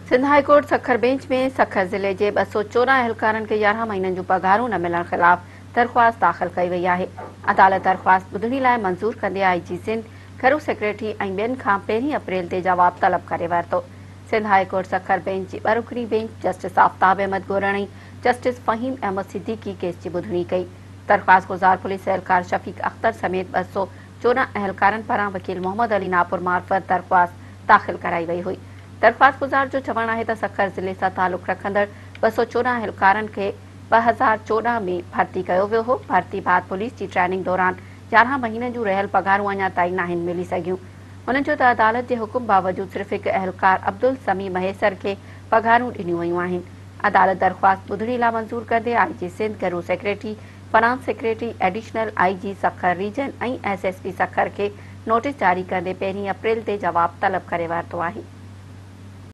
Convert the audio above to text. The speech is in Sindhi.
Sindh high court Sukkur bench ۾ Sukkur ضلعي جي 214 اهلڪارن کي 11 مهينن جون پگهارون نه ملڻ خلاف درخواست داخل ڪئي وئي آهي. عدالت درخواست ٻڌڻي لاء منظور ڪندي آء جي سنڌ، گهرو سيڪريٽري ۽ ٻين کان پهرين اپريل تي جواب طلب ڪري ورتو. Sindh high court Sukkur bench جي ٻه رڪني bench justice Aftab Ahmed Goran ۽ justice Faheem Ahmed Siddiqui case جي ٻڌڻي ڪئي. درخواستگذار پوليس اهلڪار شفيق اختر سميت 214 اهلڪارن پاران وڪيل محمد علي ناپور معرفت درخواست داخل ڪرائي وئي هئي. درخواستگذار جو چوڻ آهي ته سکر ضلعي سان تعلق رکندڙ 214 اهلڪارن کي 2014 ۾ ڀرتي ڪيو ويو هو، ڀرتي بعد پوليس جي ٽريننگ دوران 11 مهينن جون رهيل پگهارون اڃا تائين ناهن ملي سگهيون. هنن چيو ته عدالت جي حڪم باوجود صرف هڪ اهلڪار عبدالسميع مهيسر کي پگهارون ڏنيون ويون آهن. عدالت درخواست ٻڌڻي لا منظور ڪندي آء جي سنڌ، گهرو secretary, finance secretary, additional I G Sukkur region ۽ S S P Sukkur کي نوٽيس جاري ڪندي پهرين اپريل تي جواب طلب ڪري ورتو آهي.